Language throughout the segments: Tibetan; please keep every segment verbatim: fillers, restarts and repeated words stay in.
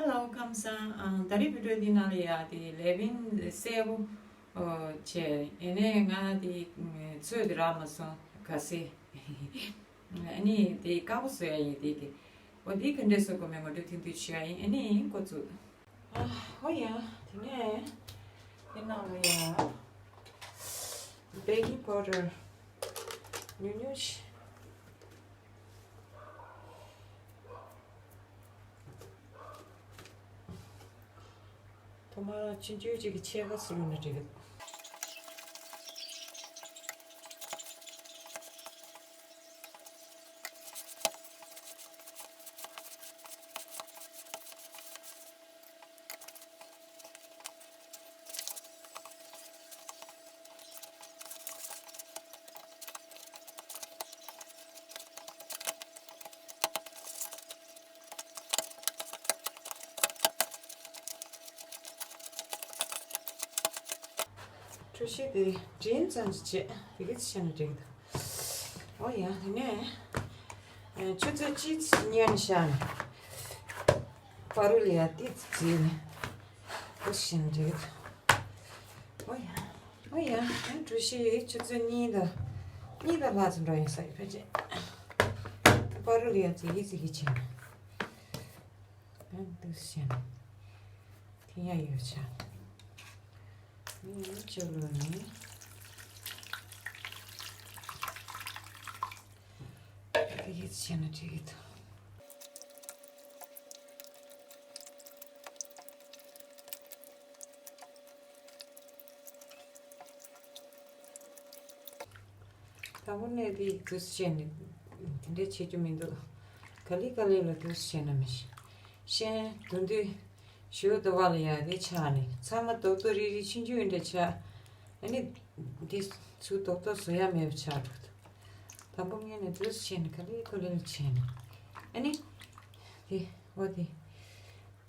Hello, ཁམས་བཟང་། ཨང་། ད་རེས་བི་ཌིའོ་འདི་ནང་ལ་ཡ་དེ་ལེ་བིན་གསལ་པོ་ཨོ་བྱས། ཡིན་ནའི་ང་དེ་ཚོད་དེ་རག་མ་སོང་། ག་སེ། ཨ་ནི་དེ་དཀར་པོ་བཟོ་ཡ་ཡིན། དེ་དེ་འོ་དེ་ག་འདྲས་བཟོ་དགོས་མེད་ངོ་སྤྲོད་ཐུང་ཐུང་ཞུ་ཡ་ཡིན། ཨ་ནི་འགོ་བཙུགས། ཨ། ཨོ་ཡ། དེ་ནས་དེ་ནང་ལ་ཡ་བེ་ཀིང་པའུ་ཌར་ཉུང་ཉུང་ཞིག་ཐོག་མར་ཆུང་ཆུང་ཅིག་གི་ཕྱེད་ཀ་བླུགས་ན་འགྲིག་གི། ཁྲུས་གཞི་དེ་འདྲེན་ཙམ་ཞིག་བྱས། དེ་ག་ཚོད་བྱས་ན་འགྲིག་གི་འདུག་ཨོ་ཡ། དེ་ནས་ཆུ་ཚོད་གཅིག་ཙམ་བསྙལ་བཞག་ནས་བར་དུ་ལ་ཡ་ཏོག་ཙམ་བརྫིས་ནས་འདུག་སེ་བྱས་ན་འགྲིག་གི་འདུག་ཨོ་ཡ། ཨོ་ཡ། ཁྲུས་གཞི་ཆུ་ཚོད་གཉིས་དང་གཉིས་དང་ལྷག་ཙམ་འགྲོ་ཡིན་ས་རེད། ཕལ་ཆེར་བར་དུ་ལ་ཡ་བརྫིས་ཀྱི་བརྫིས་ཀྱི་བྱས་ནས། ཨ། འདུག་སེ་བྱས་ནས་འཐེན་ཡ་ཡོད་ཆ། ཨ་ནི་ཅོ་ལོ་ནི། དེ་ག་ཚོད་བྱས་ན་འགྲིག་གི་འདུག་དང་པོ་ནས་དེ་འདུག་སེ་བྱས་ནས་དེ་འདྲ་བྱེད་རྒྱུ་མི་འདུག་ག་ལེ་ག་ལེ་ལ་འདུག་སེ་བྱས་ན་མི་ཤེས། ཤན་བདུན་བདུན་ཞུ་དོ་བ་ལ་ཡ་དེ་ཆགས་ནས་ཚང་མ་རྡོག་རྡོག་རིལ་རིལ་ཆུང་ཆུང་འདྲ་ཆགས། ཨ་ནི་འདི་ཚུར་རྡོག་རྡོག་བཟོ་ཡ་མེད་པ་ཆགས་འགྲོ་འདུག་དང་པོ་ངས་ནས་འདུག་སེ་བྱས་ནས་ག་ལེ་ག་ལེ་ལ་བྱས་ནས། ཨ་ནི་དེ་འོ་དེ།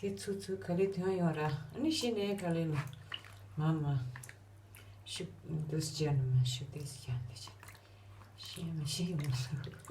དེ་ཚུར་ཚུར་ག་ལེ་དོན་ཡོང་ར། ཨ་ནི་གཞི་ནས་ག་ལེ་ལ་མ་མ་ཤུགས་འདུག་སེ་བྱས་ནས་མ་ཤུགས་འདུག་སེ་བྱས་ནས་བྱས། ཤེས་མ་ཤེས་ཡོང་སོང་།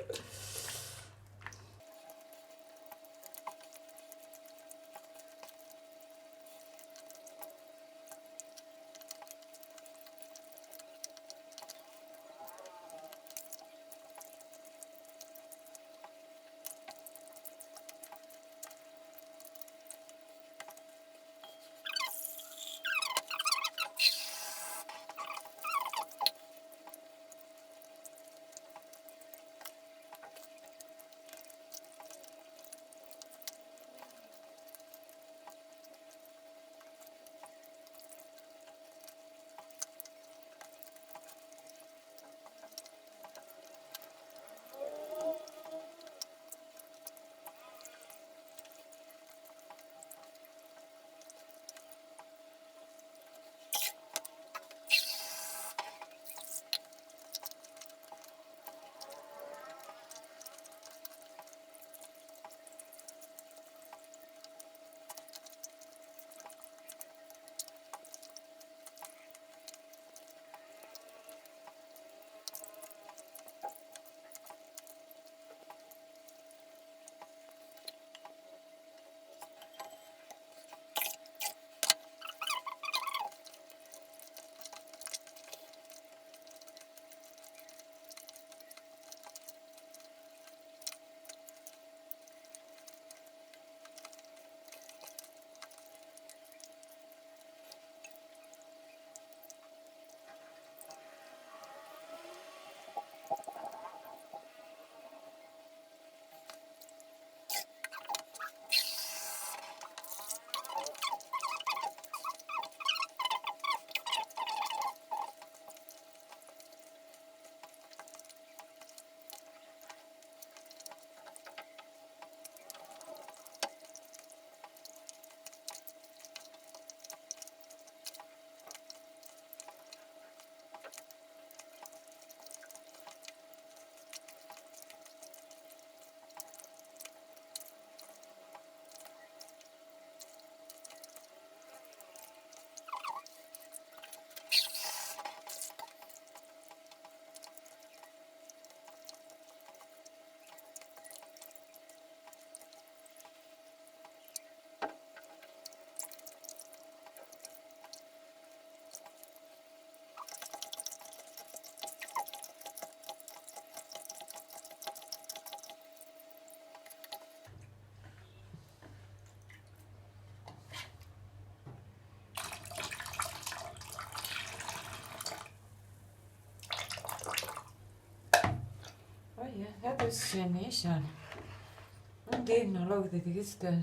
བྱས་ནས་བཞག་ནས། འདི་ནང་ལོགས་ཀྱི་དེ་དེ་གིས་ཐོན་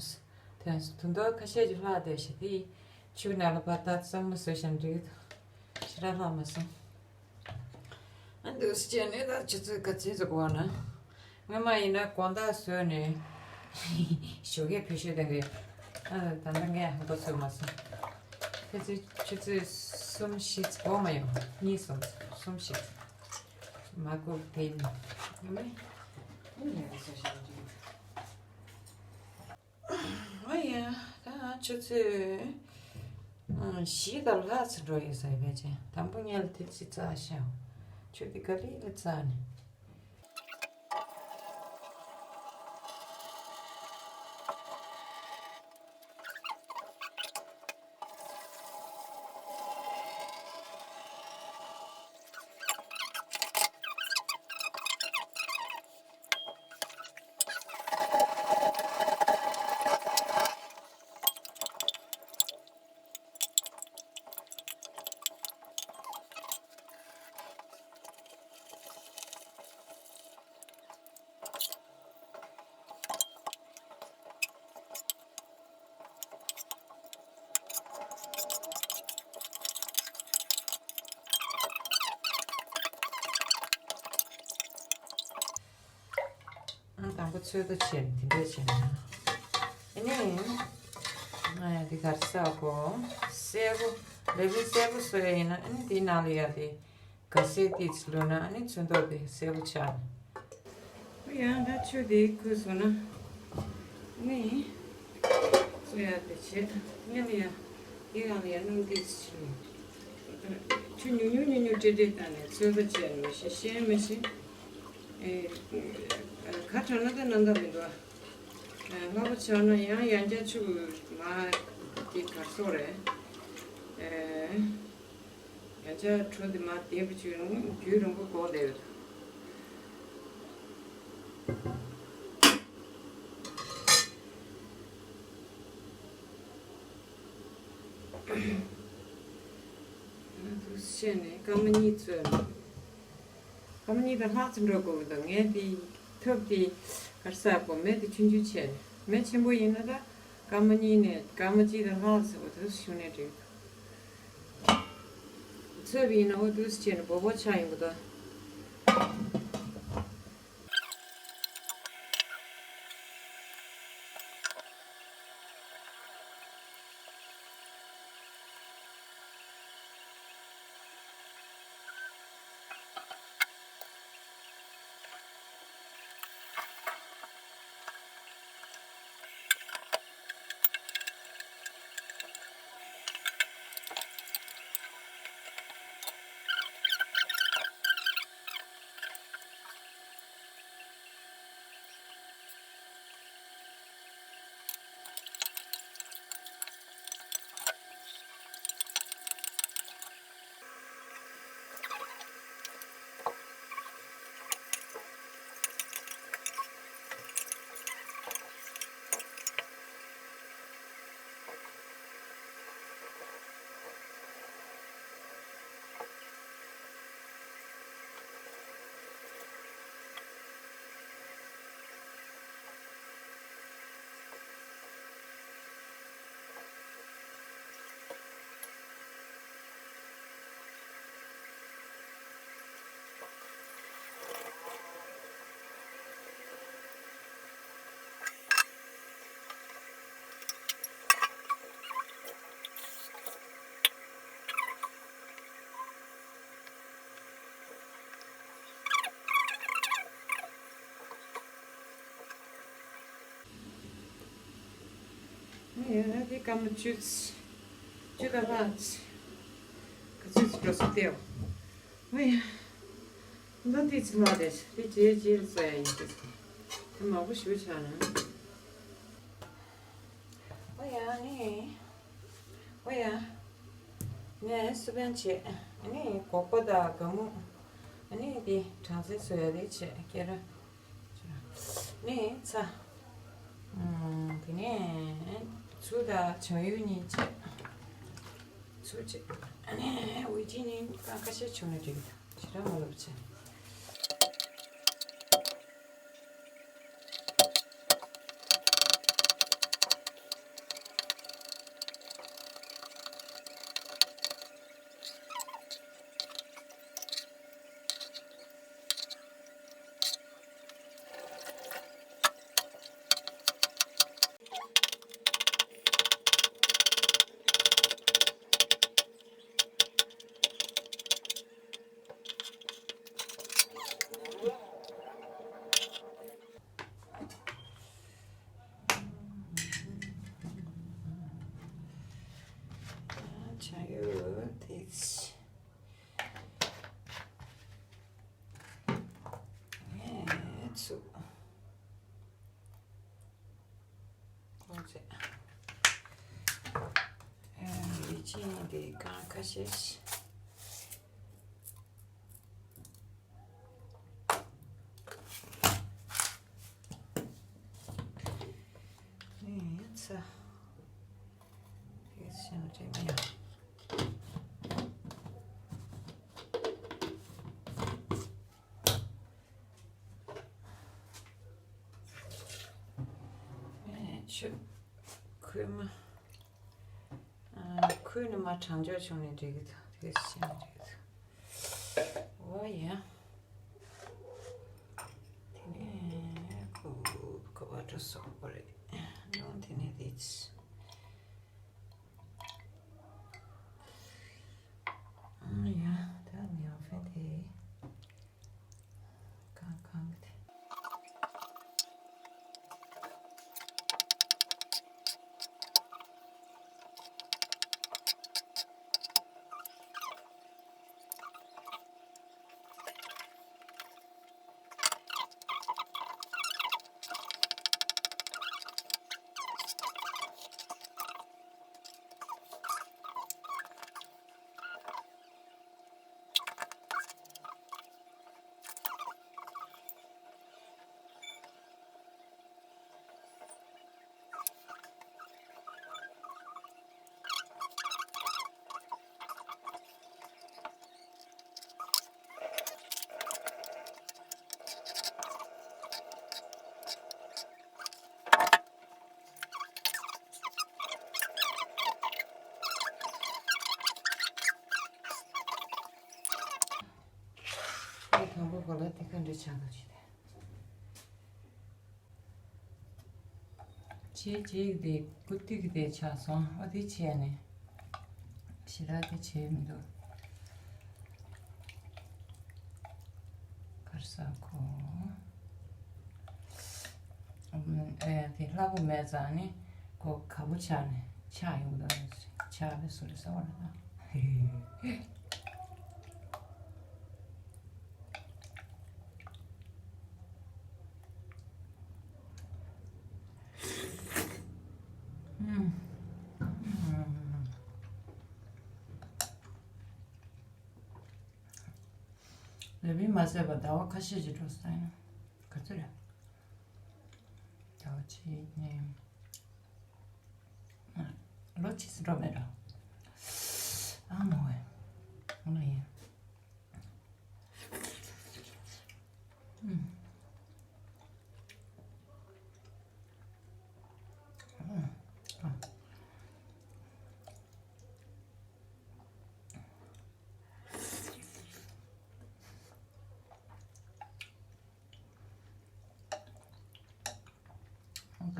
ཐོན་དུ་མདོ་ཁ་ཤས་ཀྱི་ལྷག་བསྡད་ཤག་དེ་ཆུ་ནང་ལ་ཕར་ད་གཙང་མ་བཟོས་ཤག་འགྲིག་ཞེ་དྲག་ལྷག་མ་སོང་། ཨ་འདུག་སེ་བྱས་ནས་ད་ཆུ་ཚོད་ག་ཚོད་ཟིག་འགོར་ན། སྔོན་མ་ཡིན་ན་དགོང་དག་བཟོས་ནས་ཞོགས་ཀས་ཕེབས་ཤོག་དང་གི། ཨ་ད་ལྟ་ངས་ཧ་གོ་ཚོད་མ་སོང་། ཕལ་ཆེར་ཆུ་ཚོད་གསུམ་བཞི་ཙམ་འགོར་མ་ཡོང་། གཉིས་གསུམ་གསུམ་བཞི་ཙམ། མ་བསྐུལ་དེ་ནི་ཡོད་མེད། ཨ་ཡ་ད་ཆུ་ཚོད་བཞི་དང་ལྷག་ཙམ་འགྲོ་ཡོད་ས་ཡོད་པས་ཅན། དང་པོ་ཉལ་དེ་ཅི་རྩ་ཤའོ། ཆུ་དེ་ག་ལི་ལ་རྩ་ནས། ཨ་དང་པོ་ཚོད་ལྟ་བྱས་ནས་དེ་འདྲས་བྱས་ན། ཨ་ནི། ང་ཡང་འདི་གར་ས་གོ། སེར་པོ། ལེ་བི་སེར་པོ་བཟོ་ཡ་ཡིན་ན་ཨ་ནི་འདི་ནང་ལ་ཡ་དེ། ག་སེ་ཏིས་ལོ་ན་ཨ་ནི་ཚོན་མདོག་དེ་སེར་པོ་ཆགས་ནས། ཡང་ད་ཆུ་དེ་ཁོལ་སོང་ན། ཨ་ནི། བཟོ་ཡ་དེ་བྱས། ཨ་ནི་ཡ། འདི་གང་ལ་ཡ་སྣུམ་ཏིས་ཆུ། ཆུ་ཉུང་ཉུང་ཉུང་ཉུང་ཏྲེ་ཏྲེ་བཏང་ནས་ཚོད་ལྟ་བྱས་ནས་མི་ཤེས་ཤེས་མི་ཤེས། ཨེ། ཁ་གྲགས་ན་ད་ནང་ད་མི་འདུག་ཨ། སྔ་པོ་ཆགས་ན་ཡང་ཡང་བསྐྱར་ཆུ་མ་དེ་གར་སོང་རེད། ཨེ། ཡང་བསྐྱར་གྲོ་དེ་མ་བསྡད་པ་ཅིག་རྒྱུན་རིང་པོ་འགོར་བསྡད་ཡོད། ཨ་འདུག་སེ་བྱས་ནས་སྐར་མ་གཉིས་ཚོད། སྐར་མ་གཉིས་དང་ལྷག་ཙམ་འགྲོ་དགོས་ཀྱི་འདུག་ངས་དེ་ཐབ་དེ་གར་ས་གོ་མེ་དེ་ཆུང་ཆུང་བྱས་ནས། མེ་ཆེན་པོ་ཡིན་ན་ད་སྐར་མ་གཉིས་ནས་སྐར་མ་གཅིག་དང་ལྷག་ཙམ་འོ་དེ་བྱུང་ནས་འགྲིག་འདུག་ཚོས་པ་ཡིན་ན་འོ་དེ་བྱས་ནས་སྦོ་སྦོ་ཆགས་ཡོང་གི་འདུག་ཡ་དེ་སྐར་མ་བཅུ་ཙམ། བཅུ་དང་ལྷག་ཙམ། ག་ཚོད་ཙམ་འགྲོ་སོང་བལྟས་ཡོང་། ཨོ་ཡ། འདི་འདི་ཙམ་ལྷག་རེད། དེ་རྗེས་རྗེས་ལ་བཟོ་ཡ་ཡིན། དེ་ཚོ་དེ་མང་པོ་ཞེ་པོ་ཆགས་ན། ཨོ་ཡ་ནི། ཨོ་ཡ། ངས་སི་པན་བྱས། ཨ་ནི་སྒོག་པ་དང་སྒ་སྨུག་ཨ་ནི་དེ་གྲང་ཚལ་བཟོ་ཡ་དེ་བྱས། སྐེ་རགས། ནི་ཚྭ། ཨམ། དེ་ནས་ཆུ་དང་བྱང་ཡུག་གཉིས་བྱས། ཆུ་བྱས། ཨ་ནི་ཝེ་ཏིང་ནི་ཁ་ཤས་བྱུང་ན་འགྲིག་གི་འདུག་ཞེ་དྲག་མ་ལོབས་བྱས། ཆ་ཡོད་དེ། ཨེ་ཚུགས། ཨོ་ཙེ། ཨེ་ཡི་ཅི་ནི་དེ་གང་ཁ་ཤས། ཨེ་ཚ། དེ་ཤ་འདྲེ་མི་ཡ། ཨེ་ཆུ། ཁོལ་མ། ཨ། ཁོལ་ནས་མར་གྲང་སྦྱོར་བྱུང་ནས་འགྲིག་གི་འདུག་དེ་ཤ་འདྲེ་འདུག་ཨོ་ཡ། དེ་ནས་ཁོ་ཁོ་བ་འགྲོ་སོང་བ་རེད། ནང་དེ་ནས་དེ། ཨ་ཡ། ད་ནི་ཨ་ཕེ་དེ། གང་གང་དེ། དང་པོ་གོ་ལ་དེ་ག་འདྲ་ཆགས་འདུག་ཅེས་དེ། བྱས་རྗེས་དེ་ཀུ་ཏི་གི་དེ་ཆགས་སོང་། ཨ་དེ་བྱས་ནས་ཞེ་དྲག་དེ་བྱས་མི་འདུག་གར་ས་ཁོ། ཨེ་དེ་ལྷ་བུ་མེད་ཙང་ནི་ཁོ་ག་བུ་ཆགས་ནས་ཆགས་ཡོང་གི་འདུག་ཆགས་པའི་སུ་རེད་ས་བ་རེད་ད། ལས་མི་མ་ཟད་པ་ཟླ་བ་ཁ་ཤས་ཅིག་འགྲོ་ས་ཡིན་ན་ག་ཚོད་རེད། ཟླ་བ་གཅིག་གཉིས། ལོ་གཅིག་ཙམ་འགྲོ་མེད་ར། ཨ་མོ་ཝེ། ཨ་མ་ཡིན།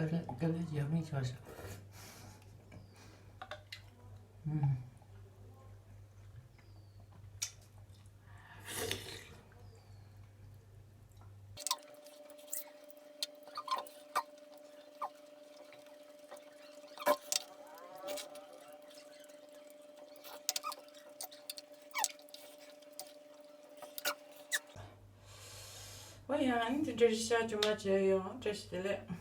དཀའ་ལས་དཀའ་ལས་ཡག་མིན་ཆགས་ཤག་ཨོ་ཡ། ཨ་ནི་དེ་འདྲ་ཞིག་ཤག་རྒྱུ་མ་བྱས་ཡོང་བཀྲ་ཤིས་བདེ་ལེགས།